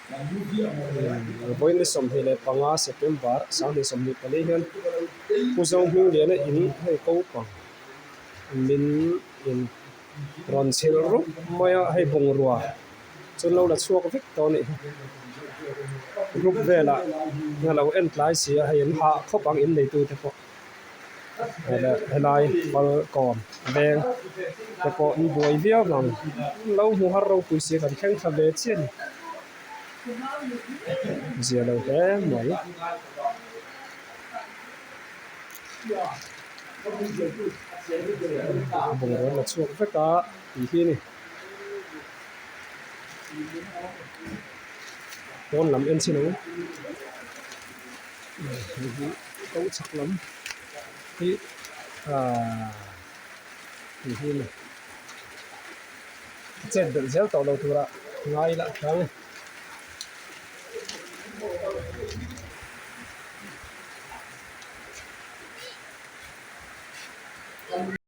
Vawiin ni 25 September 2024 hian Pu Zohmingliana in hei kopang min in rawn chhilh rup mai a hei bungrua chu an lo la chhuak vek tawh a nih hi group velah a lo en tlai si a hei an hah khawp ang in neitu te pawh helai Falkawn veng te pawh an buai viau ang lo hmu har ropui si kan thleng thla ve chiah a ni zia lo hle mai. Bungrua la chhuak vek a tih hi a ni. Pawn lam en chin ang hei hi ko chhak lam hi ahh tih hi a ni. A chet belh zel tawh lo tura ngai lah hrang e.